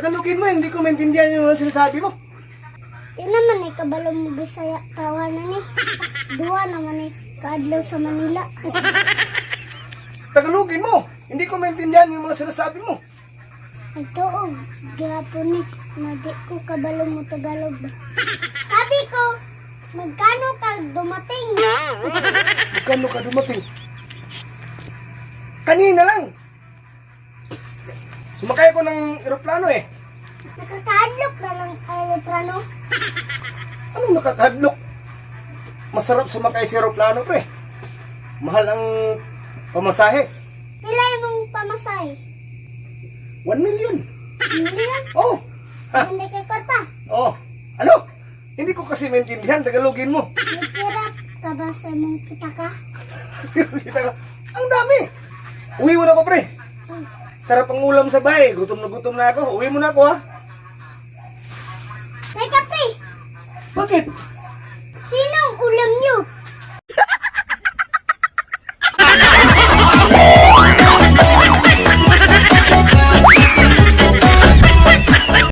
Tagalogin mo, hindi ko maintindihan yung mga sinasabi mo. Di naman ay kabalo mo Bisaya tawanan ni. Duwa naman ay kaadlaw sa Manila. Tagalogin mo, hindi ko maintindihan yung mga sinasabi mo. Nagtuog, gihapon ni, na di ko kabalo mo Tagalog ba. Sabi ko, magkano ka dumating? Magkano ka dumating? Kanina lang. Sumakay ko ng eroplano eh. Nakakadlok na lang aeroplano. Anong nakakadlok? Masarap sumakay sa eroplano, pre. Mahal ang pamasahe. Pila mong pamasay? 1 million. Million? Oh. Ha? Hindi kay kwarta. Oh. Ano? Hindi ko kasi maintindihan. Tagalogin mo. May pera ka ba sa mong kita ka? Kita ka, ang dami. Uwi mo na ako, pre. Sarap ang ulam sa bahay. Gutom na ako. Uwi mo na ako, ha? Teka, pre! Bakit?